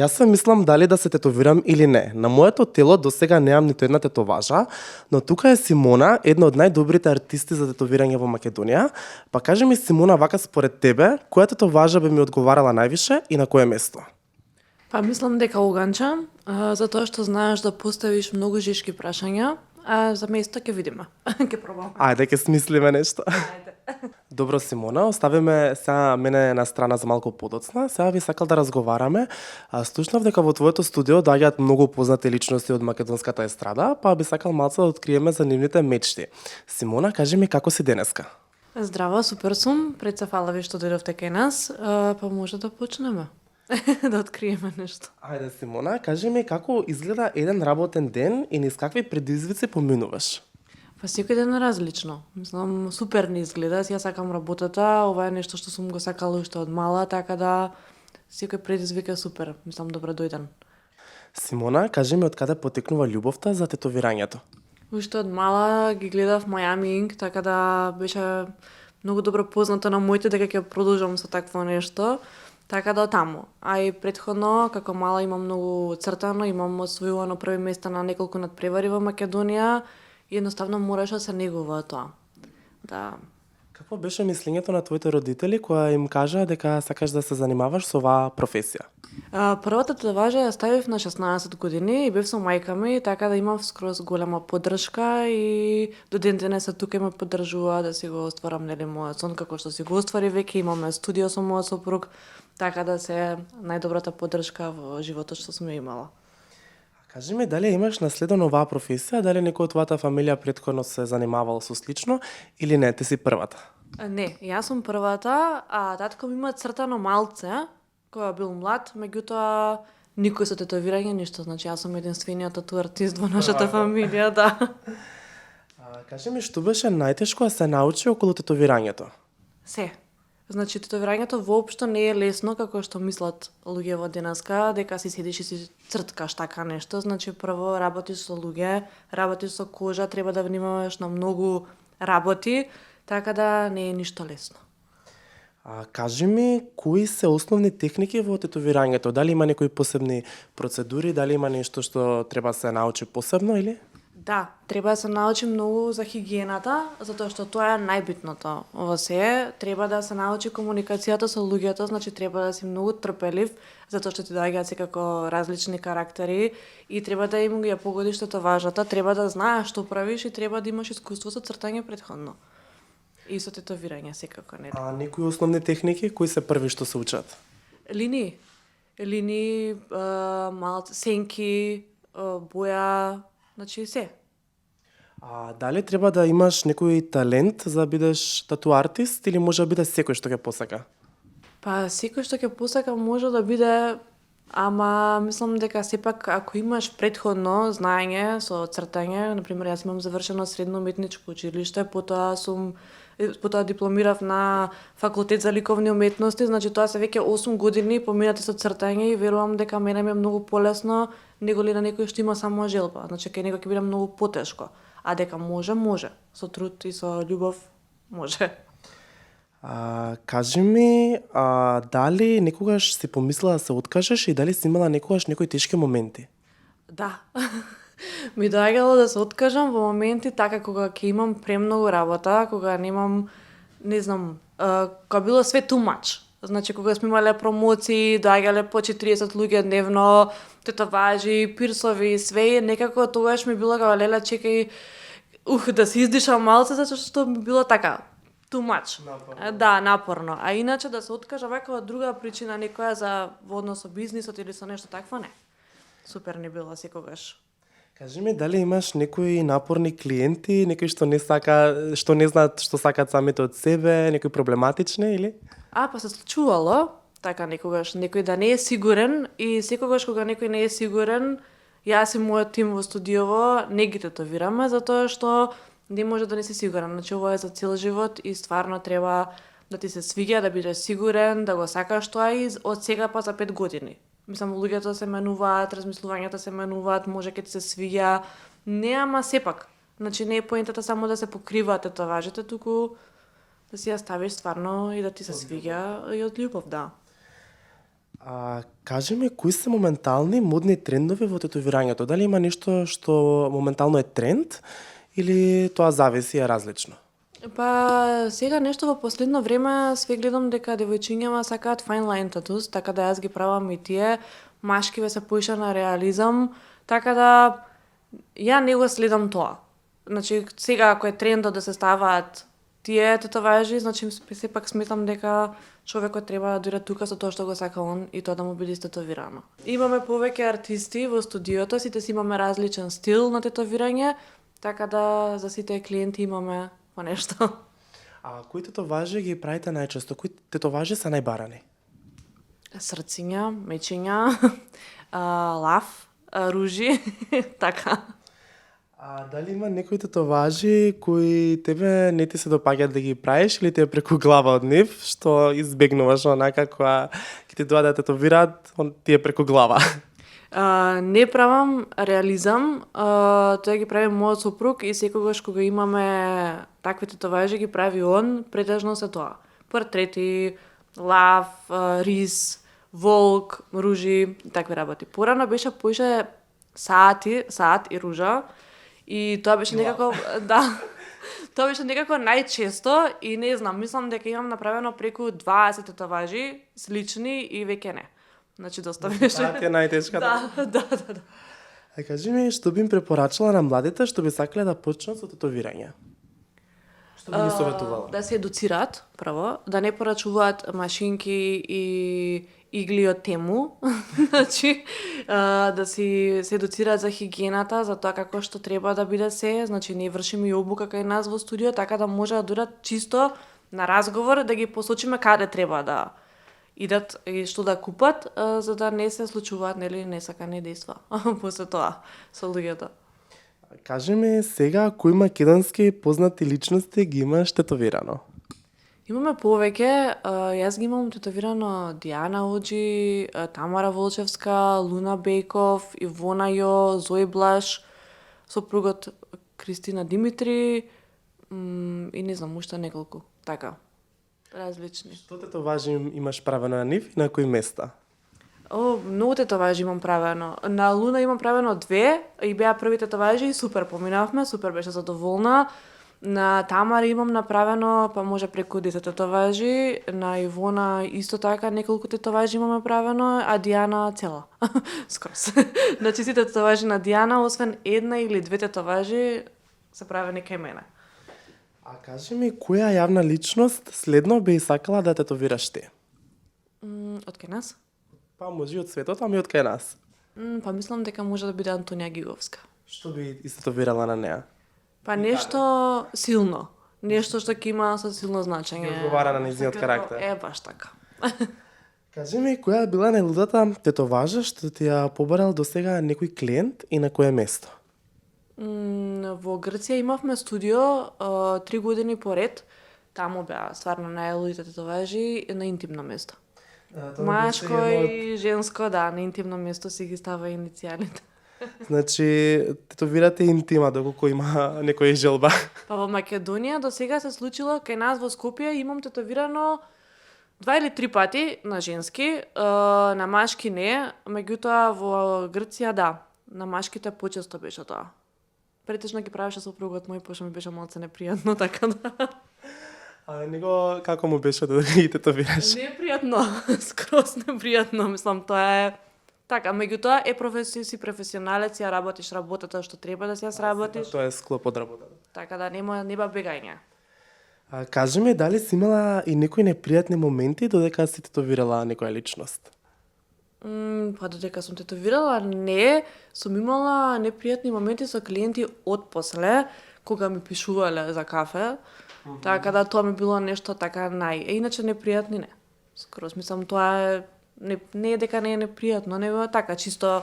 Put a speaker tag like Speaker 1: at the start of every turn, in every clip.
Speaker 1: Јас се мислам дали да се тетовирам или не. На моето тело досега немам ниту една тетоважа, но тука е Симона, една од најдобрите артисти за тетовирање во Македонија. Па кажи ми, Симона, вака според тебе, која тетоважа би ми одговарала највише и на кое место?
Speaker 2: Па мислам дека Оганча, затоа што знаеш да поставиш многу жешки прашања, а за место ќе видиме. Ќе пробаме.
Speaker 1: Ајде, ќе смислиме нешто. Добро, Симона, оставиме сега мене на страна за малку подоцна. Сега би сакал да разговараме. Слушнав дека во твоето студио доаѓаат многу познати личности од македонската естрада, па би сакал малку да откриеме за нивните мечти. Симона, кажи ми како си денеска?
Speaker 2: Здраво, супер сум. Пред се фала ви што дојдовте кај нас, па може да почнеме. Да откриеме нешто.
Speaker 1: Ајде, Симона, кажи ми како изгледа еден работен ден и низ какви предизвици поминуваш?
Speaker 2: Па секој ден е различно. Мислам, супер не изгледа. Јас сакам работата, ова е нешто што сум го сакала уште од мала, така да секој предизвик е супер. Мислам, добро дојден.
Speaker 1: Симона, кажи ми од каде потекнува љубовта за тетовирањето?
Speaker 2: Уште од мала ги гледав Miami Ink, така да беше многу добро познато на моите дека ќе продолжам со такво нешто. Така да таму. А и претходно, како мала имам многу цртано, имам освојувано први места на неколку надпревари во Македонија и едноставно мораше да се негува тоа. Да.
Speaker 1: Какво беше мислењето на твоите родители кога им кажа дека сакаш да се занимаваш со оваа професија?
Speaker 2: Првата тетоважа ја ставив на 16 години и бев со мајка ми, така да имав скроз голема поддршка и до ден денес тука ме поддржува да си го остварам нели мојот сон како што си го оствари веќе, имаме студио со мојот сопруг, така да се најдобрата поддршка во животот што сум ја имала.
Speaker 1: Кажи ми, дали имаш наследено оваа професија, дали некој од твојата фамилија претходно се занимавал со слично или не, ти си првата?
Speaker 2: Не, јас сум првата, а татко ми има цртано малце, кога бил млад, меѓутоа никој со тетовирање ништо, значи јас сум единствениот тату артист во нашата фамилија, да.
Speaker 1: Кажи ми, што беше најтешко да се научи околу тетовирањето?
Speaker 2: Се. Значи, тетовирањето воопшто не е лесно, како што мислат луѓе во денеска, дека си седиш и си црткаш така нешто. Значи, прво работиш со луѓе, работиш со кожа, треба да внимаваш на многу работи, така да не е ништо лесно.
Speaker 1: Кажи ми, кои се основни техники во тетовирањето? Дали има некои посебни процедури, дали има нешто што треба да се научи посебно или?
Speaker 2: Да, треба да се научи многу за хигиената, затоа што тоа е најбитното. Во се треба да се научи комуникацијата со луѓето, значи треба да си многу трпелив, затоа што ти доаѓаат секако различни карактери и треба да им ја погодиш тетоважата, треба да знаеш што правиш и треба да имаш искуство со цртање претходно. И со тетовирање секако, нели?
Speaker 1: Некои основни техники, кои се први што се учат?
Speaker 2: Линии, малце сенки, боја, значи се.
Speaker 1: Дали треба да имаш некој талент за да бидеш тату артист или може да биде секој што ќе посака?
Speaker 2: Па секој што ќе посака може да биде, ама мислам дека сепак ако имаш претходно знаење со цртање, например јас имам завршено средно уметничко училиште, потоа дипломирав на факултет за ликовни уметности, значи тоа се веќе 8 години поминати со цртање и верувам дека мене ми е многу полесно него ли на некој што има само желба. Значи кај него ќе биде многу потешко, а дека може, со труд и со љубов може.
Speaker 1: Кажи ми, дали некогаш си помислила да се откажеш и дали си имала некогаш некои тешки моменти?
Speaker 2: Да. Ми доаѓало да се откажам во моменти така кога ќе имам премногу работа, кога немам, не знам, кога било све too much. Значи кога сме имале промоции, доаѓале по 40 луѓе дневно, тетоважи, пирсови, све, некако тогаш ми било како леле чекај, да се издишам малце, затоа што ми било така too much.
Speaker 1: Напорно.
Speaker 2: Да, напорно. А иначе да се откажа вака од друга причина некоја за во однос со бизнисот или со нешто такво, не. Супер не било секогаш.
Speaker 1: Кажи ми, дали имаш некои напорни клиенти, некои што не знаат што сакаат самите од себе, некои проблематични или?
Speaker 2: Па се случувало, така некогаш некој да не е сигурен и секогаш кога некој не е сигурен, јас и мојот тим во студиово не ги тетовираме затоа што не може да не си сигурен. Значи ова е за цел живот и стварно треба да ти се свиѓа, да бидеш сигурен, да го сакаш тоа и од сега па за 5 години. Мислам, луѓето се менуваат, размислувањата се менуваат, може ќе ти се свиѓа, не ама сепак. Значи не е поентата само да се покриваат тетоважите, туку да си ја ставиш стварно и да ти се свиѓа и од љубов, да.
Speaker 1: Кажи ми, кои се моментални модни трендови во тетовирањето? Дали има нешто што моментално е тренд или тоа зависи е различно?
Speaker 2: Па сега нешто во последно време све гледам дека девојчињава сакаат fine line tattoos, така да јас ги правам и тие. Машкиве се поиша на реализам, така да ја не го следам тоа. Значи сега ако е трендот да се ставаат тие татуажи, значи сепак сметам дека човекот треба да дојде тука со тоа што го сака он и тоа да му биде истетовирано. Имаме повеќе артисти во студиото, сите си имаме различен стил на тетовирање, така да за сите клиенти имаме по нешто.
Speaker 1: Кои тетоважи ги правите најчесто? Кои тетоважи се најбарани?
Speaker 2: Срциња, мечиња, лав, ружи, така.
Speaker 1: Дали има некои тетоважи кои тебе не ти се допаѓаат да ги правиш или ти е преку глава од нив, што избегнуваш онака кога ќе ти доаде да тетовираат, ти е преку глава?
Speaker 2: Не правам реализам, тоа ги прави мојот сопруг и секогаш кога имаме такви тетоважи ги прави он, претежно се тоа. Портрети, лав, рис, волк, ружи и такви работи. Порано беше поише саат и ружа и тоа беше некако, да, тоа беше некако најчесто и не знам, мислам дека имам направено преку 20 тетоважи слични и веќе не. Значи доста беше.
Speaker 1: Таа ти е најтешката.
Speaker 2: Да.
Speaker 1: Кажи ми, што би им препорачала на младите што би сакале да почнат со тетовирање? Што би ги советувала?
Speaker 2: Да се едуцираат, прво, да не порачуваат машинки и игли од тему, значи да се едуцираат за хигиената, за тоа како што треба да биде се, значи ние вршиме и обука кај нас во студио, така да може да дојдат чисто на разговор, да ги посочиме каде треба да идат и што да купат, за да не се случуваат нели несакани дејства после тоа со луѓето.
Speaker 1: Кажи ми сега кои македонски познати личности ги имаш тетовирано?
Speaker 2: Имаме повеќе, јас ги имам тетовирано Диана Оджи, Тамара Волчевска, Луна Бејков, Ивона Јо, Зои Блаш, сопругот Кристина Димитри и не знам, уште неколку, така, различни.
Speaker 1: Што тетоважи имаш правено на нив и на кои места?
Speaker 2: Многу тетоважи имам правено. На Луна имам правено 2 и беа први тетоважи и супер поминавме, супер беше задоволна. На Тамара имам направено, па може преку 10 тетоважи, на Ивона исто така неколку тетоважи имаме правено, а Диана цела. Скрос. Значи сите тетоважи на Диана, освен една или 2 тетоважи, се правени кај мене.
Speaker 1: Кажи ми, која јавна личност следно би сакала да тетовираш ти?
Speaker 2: Од кај нас?
Speaker 1: Па може и од светот, ами од кај нас.
Speaker 2: Па мислам дека може да биде Антонија Гиговска.
Speaker 1: Што би истетовирала на неа?
Speaker 2: Па нешто силно. Нешто што ќе има со силно значење.
Speaker 1: Ќе одговара на нејзиниот карактер.
Speaker 2: Баш така.
Speaker 1: Кажи ми, која била најлудата тетоважа што ти ја побарал до сега некој клиент и на кое место?
Speaker 2: Во Грција имавме студио 3 години поред. Таму беа стварно најлудите тетоважи на интимно место. Машко и женско, да, на интимно место си ги става иницијалите.
Speaker 1: Значи, тетовирате интима, доколку има некоја желба.
Speaker 2: Па во Македонија до сега се случило, кај нас во Скопје имам тетовирано 2 или 3 пати на женски, на машки не, меѓутоа во Грција да, на машките почесто беше тоа. Претежно ги правеше сопругот мој, пошто ми беше малце непријатно, така да.
Speaker 1: Него како му беше да ги тетовираш?
Speaker 2: Непријатно, скроз непријатно, мислам, тоа е така, меѓутоа е си професионалец, ја работиш работата што треба да си ја сработиш.
Speaker 1: Тоа е склоп од работата.
Speaker 2: Така да нема бегање.
Speaker 1: Кажи ми, дали си имала и некои непријатни моменти додека си тетовирала некоја личност?
Speaker 2: Па додека сум тетовирала, не, сум имала непријатни моменти со клиенти отпосле, кога ми пишувале за кафе. Така да тоа ми било нешто така иначе непријатни не. Скроз мислам тоа не е дека не е непријатно, него така чисто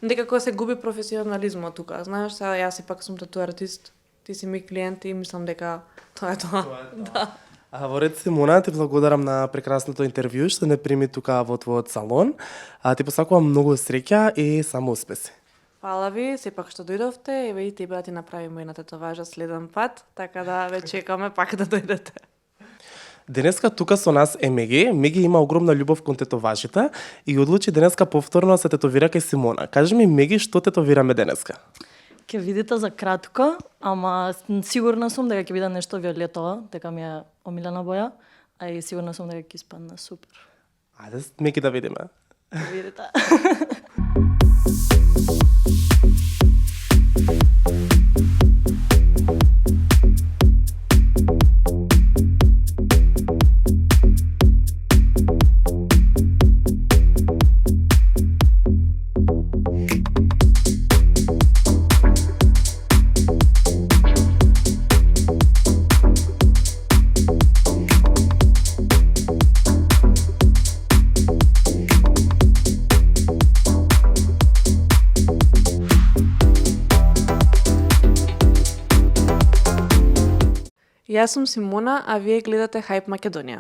Speaker 2: некако се губи професионализмот тука. Знаеш, сега јас сепак сум тату артист, ти си ми клиент и мислам дека тоа е тоа. Да.
Speaker 1: Во ред Симона, ти благодарам на прекрасното интервју што не прими тука во твојот салон. Ти посакувам многу среќа и само успеси.
Speaker 2: Фала ви, сепак што дојдовте, еве и тебе да ти направиме една тетоважа следен пат, така да ве чекаме пак да дојдете.
Speaker 1: Денеска тука со нас е Меги. Меги има огромна љубов кон тетоважите и одлучи денеска повторно да се тетовира кај Симона. Кажи ми, Меги, што тетовираме денеска?
Speaker 3: Ќе видите за кратко, ама сигурна сум дека ќе биде нешто виолетово, дека ми е омилена боја, а и сигурна сум дека ќе испадне супер.
Speaker 1: Ајде, Меги, да видиме.
Speaker 3: Ќе видите.
Speaker 2: Јас сум Симона, а вие гледате Hype Македонија.